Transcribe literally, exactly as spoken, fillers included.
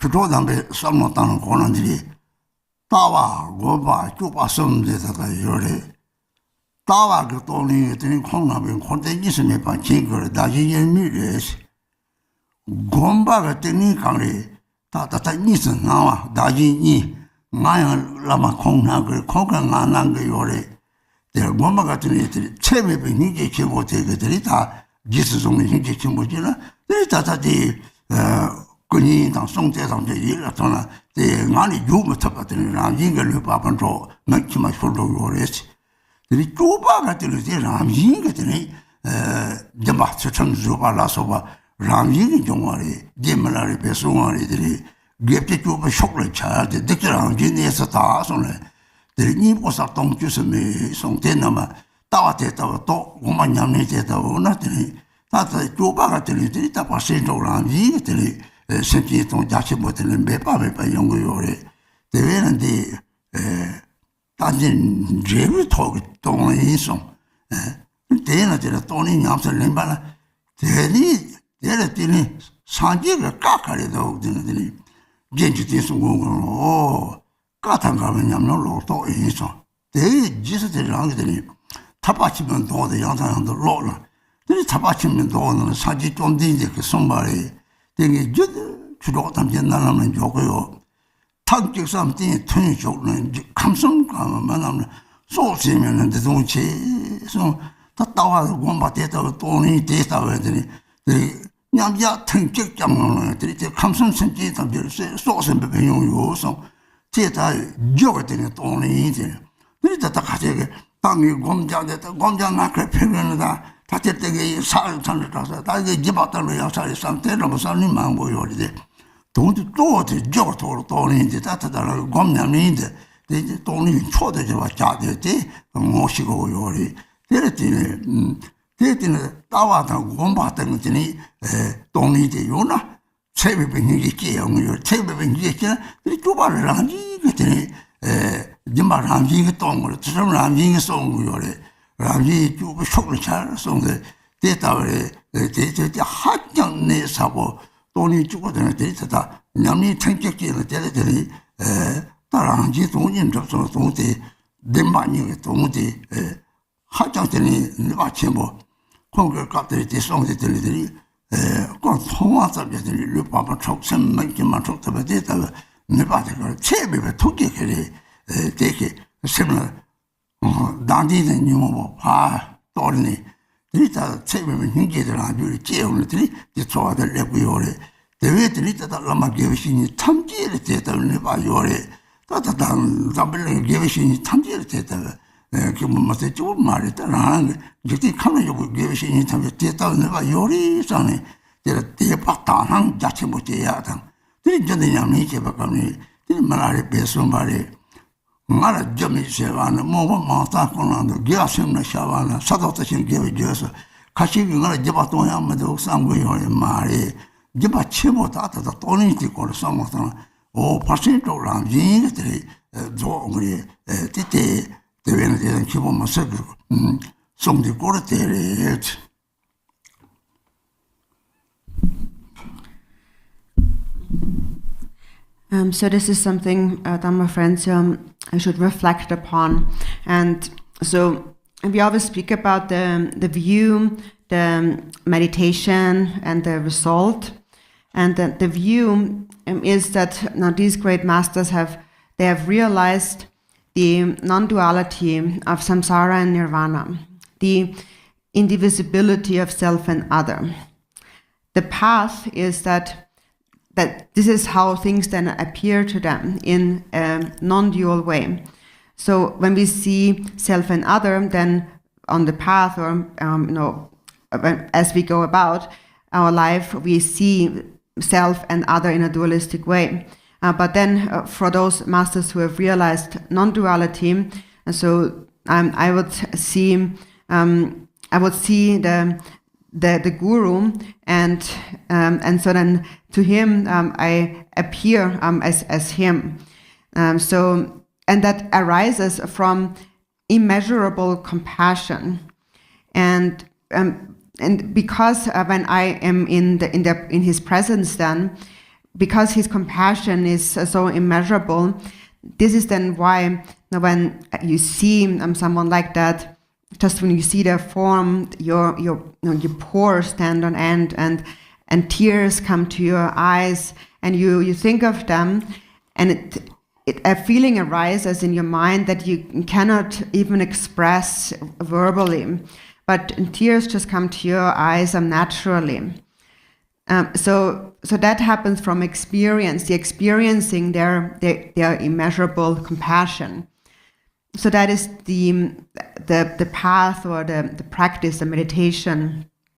ཆོས་གྲོགས་དམ་པའི་བསམ་བློ་བཏང་ན་གོ་ན་འདི་རེད། ལྟ་བ་སྒོམ་པ་སྤྱོད་པ་གསུམ་འདི་ད་ལྟ་ཡོད་རེད། ལྟ་བ་གི་རྟོགས་ལེན་དེ་ནི་ཁོང་རྣམ་པའི་འཁོར་འདས་གཉིས་སུ་མེད་པར་མཁྱེན་དགོས་རེད། བདག་གཞན་དབྱེར་མེད་རེད། སྒོམ་པ་གི་རྟོགས་ལེན་གང་རེད། ད་ད་ལྟ་གཉིས་སུ་སྣང་བ་བདག་གཞན་གཉིས། ང་ཡང་བླ་མ་ཁོང་སྣང་གི་རེད། ཁོང་གིས་ང་སྣང་གི་ཡོད་རེད། དེ་སྒོམ་པ་ག་དེ་ནས་དེ་ཚད་མེད་པའི་སྙིང་རྗེ་ཆེན་པོ་དེ་གི་དེ་རིགས་ད་རྗེས་སུ་བཟུང་བའི་སྙིང་རྗེ་ཆེན་པོ་ཅིག་ལ་དེ་རིགས་ད་ལྟ་དེ་ཀུན་ཉོན་དང་སྲོང་བཙན་ཐམས་ཅད་ཡིད་ལ་ཐོངས་ན་དེ་ངང་ནས་རྒྱུག་མི་ཐུབ་པ་དེ་ནི་རང་བཞིན་གྱི་ལུས་འཕགས་པ་འགྲོ་མིག་མཆི་མ་ཤོར་འགྲོ་ཡོད་རེད། དེ་ནི་སྤྱོད་པ་ག་དེ་ལུས་དེ་རང་བཞིན་གྱི་དེ་ནི་སྦྱིན་པ་ཚུལ་ཁྲིམས་བཟོད་པ་ལ་སོགས་པ་རང་བཞིན་གྱི་འབྱུང་བ་རེད། རྗེ་མི་ལ་རས་པས་གསུངས་པ་རེད། དེ་ནི་དགེ་བཅུའི་སྤྱོད་པ་ཕྱོགས་ལས་འཆལ་ཏེ་སྡིག་ཅན་རང་བཞིན་གནས་སུ་དག་གསུངས་ནས། དེ་ནི་གཉེན་པོ་ས་སྟོང་བཅོས་སུ་མེད་གསུངས། དེ་རྣམས་ལྟ་བ་དེ་ལྟ་བུ་རྟོགས། སྒོམ་པ་ཉམས་ལེན་དེ་ལྟ་བུ་ན་དེ་ནི་ད་ལྟ་སྤྱོད་པ་ག་དེ་ནི་དེ་ནི་ད་ཕར་སེམས་ཁྲོ་རང་བཞིན་གྱི་དེ་ནི་སེམས་ཅན་དང་རྒྱ་ཆེན་པོ་དེ་ནི་འབད་པ་མེད་པར་ཡོང་གི་ཡོད་རེད། དེ་བས་ན་འདི་ཨེ་རྟག་འཇིག་འབྲས་བུའི་ཐོག་གི་རྟོགས་ལེན་ཡིན་གསུངས། ཨེ་དེས་ན་དེ་ལ་རྟོགས་ལེན་ཉམས་སུ་ལེན་པ་ལ་དེ་ནི་དེ་ལ་དེ་ནི་སངས་རྒྱས་ཀྱི་བཀའ་ག་རེ་འདུག་དེ་ནི་དེ་ནི་རྒྱན་གྱི་སྟེང་གསུང་དགོས་ཀྱི་རེད། བཀའ་དང་འགལ་བའི་ཉམས་ལེན་ལོག་རྟོག་ཡིན་གསུངས། དེའི་རྗེས་སུ་དེ་རང་གི་དེ་ནི་ཐར་པ་ཆེན་པོའི་མདོ་དེ་ཡང་དང་ཡང་དུ་ཀློག་ལ། དེ་ནི་ཐར་པ་ཆེན་པོའི་མདོ་ནང་ལ་སངས་རྒྱས་བཅོམ་ལྡན་འདས་ཀྱིས་གསུངས་པ་རེད། དེ་ངས་རྒྱུད་ཆོས་གྲོགས་ཐམས་ཅད་རྣ་ལམ་ལ་འཇོག་གི་ཡོད། ཐབས་ཅིག་བསམ་གཏན་ཐུན་ཞུགས་ན་ཁམས་གསུམ་གང་མ་རྣམས་ལ་སྲོག་ཟིན་མིན་ན་འདི་དོན་ཆེ་གསུངས། ད་ལྟ་བ་སྒོམ་པ་དེ་ལྟ་བུ་རྟོགས་ལེན་དེ་ལྟ་བུ་དེ་ནི་དེ་མཉམ་གཞག་ཐུན་གཅིག་ཀྱང་ངང་ལ་དེ་དེ་ཁམས་གསུམ་སེམས་ཅན་ཐམས་ཅད་སྲོག་ཟིན་པའི་ཕན་ཡོན་ཡོད་གསུངས། དེ་ལྟར་རྒྱུ་བ་དེ་ནི་རྟོགས་ལེན་ཡིན་ཏེ། དེ་ནི་ད་ལྟ་ཁ་ཤས་ཀྱིས་ད་ངས་སྒོམ་རྒྱག་དེ་ད་སྒོམ་རྒྱག་ང་ཁ་ཕན་གི་ནི་ད་ད་དེ་དེ་གའི་ས་ཡི་མཚམས་ལ་གྲགས་ས་ད་གའི་རྒྱུད་པ་ལྟར་ལ་ཡག་ས་རེད་བསམ་དེ་འདྲ་པོ་བསམ་ནི་མང་པོ་ཡོད་རེད་དེ། དོན་དུ་གཙོ་བོ་དེ་རྒྱུ་བ་ཐོག་ལ་རྟོགས་ལེན་དེ་ད་ད་ལྟ་ལ་སྒོམ་ཉམས་ལེན་དེ་དེ་རྟོགས་ལེན་མཆོག་ཏུ་གྱུར་པ་ལྕགས་དེ་དེ་ངོ་ཤེས་དགོས་ཡོད་རེད། དེ་ལ་བརྟེན་ནས་དེ་བརྟེན་ནས་ལྟ་བ་དང་སྒོམ་པ་དང་དེ་ནི་རྟོགས་ལེན་དེ་ཡོད་ན། ཚད་མེད་པའི་སྙིང་རྗེ་སྐྱེ་ཡོང་གི་ཡོད། ཚད་མེད་པའི་སྙིང་རྗེ་སྐྱེ་ན་དེ་སྤྱོད་པ་རང་བཞིན་གྱིས་དེ་ནི་སྦྱིན་པ་རང་བཞིན་གྱིས་གཏོང་གི་རེད། ཚུལ་ཁྲིམས་རང་བཞིན་གྱིས་སྲུང་གི་ཡོད་རེད། རང་བཞིན་གྱིས་སྤྱོད་པའི་ཕྱོགས་ལ་འཆར་གསུངས་ཏེ་དེ་ལྟ་བུ་རེད། དེ་དེ་དེ་ཧ་ཅང་གནད་ཟབ་པོ། རྟོགས་ལེན་གཅིག་པོ་དེ་ནི་དེ་ད་ལྟ་ཉམས་ལེན་ཐེངས་གཅིག་བྱས་ན་དེ་ལ་དེ་ནི་ད་རང་བཞིན་དོན་གཉིས་འགྲུབ་སོང་དོན་དེ་བདེན་པ་གཉིས་ཀྱི་དོན་དེ། ཧ་ཅང་དེ་ནི་ནུས་པ་ཆེན་པོ། ཁོང་གིས་སྐབས་དེར་དེ་གསུངས་ཏེ་དེ་ནི་དེ་ནི་ཨེ་ཁོང་མཐོང་བ་ཙམ་གྱིས་དེ་ནི་ལུས་འཕགས་པ་འཁྲུགས། སེམས་མིག་གིས་མ་འཁྲུགས་ཐུབ་པ་དེ་ལྟ་བུའི་ནུས་པ་དེ་གར་ཚད་མེད་པའི་ཐུགས་རྗེ་གི་རེད། ཨེ་དེ་གི་སེམས་ལ་ཨ་དང་དེ་ནི་ཉོན་མོངས་པ་ཕར་གཏོར་ནས་དེ་ནི་ད་ཚད་མེད་པའི་སྙིང་རྗེ་དེ་རང་རྒྱུད་ལ་སྐྱེ་ཡོང་ནས་དེ་ནི་དེ་འཚོ་བ་དེ་སླེབས་ཀྱི་ཡོད་རེད། དེ་བས་དེ་ནི་ད་ལྟ་བླ་མ་དགེ་བའི་བཤེས་གཉེན་ཐམས་ཅད་ལ་དེ་ལྟ་བུའི་ནུས་པ་ཡོད་རེད། ད་ད་ལྟ་འཛམ་བུ་གླིང་དགེ་བའི་བཤེས་གཉེན་ཐམས་ཅད་ལ་དེ་ལྟ་བུའི་མཁན་པོ་མ་ཚད་གཅིག་པུ་མ་རེད། ད་རང་རང་གི་འཇིག་རྟེན་ཁམས་ལ་ཡོད་པའི་དགེ་བའི་བཤེས་གཉེན་ཐམས་ཅད་དེ་ལྟ་བུའི་ནུས་པ་ཡོད་རེད་བསམ་ནས་དེ་ལ་དད་པ་དག་སྣང་རྒྱ་ཆེན་པོ་སྐྱེ་ཡག་དང་། དེ་ནི་རྒྱུད་ལ་ཉམས་ལེན་བྱེད་པའི་སྐབས་ནས་དེ་ནི་མི་ལ་རས་པས་གསུངས་པ་རེད། ང་ལ་རྒྱུ་མེད་ཟེར་བ་ནི་རྨོངས་པ་མང་ཙམ་ཁོ་ན་འདུག། དགེ་བ་སེམས་ལ་ཤར་བ་ན་ས་ཐོག་ཏུ་ཕྱིན་དགེ་བའི་རྒྱུ་སོ། ཁ་ཤས་ཀྱིས་ང་ལ་རྒྱུ་བ་གཏོང་ཡག་མི་འདུག་བསམ་གྱི་ཡོད་རེད་མ་རེད། རྒྱུ་བ་ཆེན་པོ་དག་ད་ལྟ་རྟོགས་ལེན་གྱི་སྐོར་ལ་བསམ་བློ་བཏང་ན་འོ་ཕར་ཕྱིན་དྲུག་རང་བཞིན་གྱིས་དེ་རེད་རྫོགས་འོང་གི་རེད། དེ་དེ་དེ་བས་ན་དེ་ཡང་མཁན་པོ་མ་ཚད་ཀྱི་གསུང་གི་སྐོར་དེ་རེད། Um, so this is something uh, that my friends um, should reflect upon. And so we always speak about the, the view, the meditation, and the result. And the, the view um, is that now these great masters have, they have realized the non-duality of samsara and nirvana, the indivisibility of self and other. The path is that that this is how things then appear to them in a non-dual way. So when we see self and other, then on the path, or um, you know, when, as we go about our life, we see self and other in a dualistic way. Uh, but then, uh, for those masters who have realized non-duality, and so um, I would see, um, I would see the the, the guru, and um, and so then to him um, I appear um, as as him. Um, so and that arises from immeasurable compassion, and um, and because uh, when I am in the in the in his presence, then because his compassion is so immeasurable, this is then why when you see um, someone like that, just when you see their form, your your you know, your pores stand on end, and and tears come to your eyes, and you you think of them, and it, it a feeling arises in your mind that you cannot even express verbally, but tears just come to your eyes um, naturally. Um, so, so that happens from experience, the experiencing their, their, their immeasurable compassion. So that is the, the, the path or the, the practice, the meditation.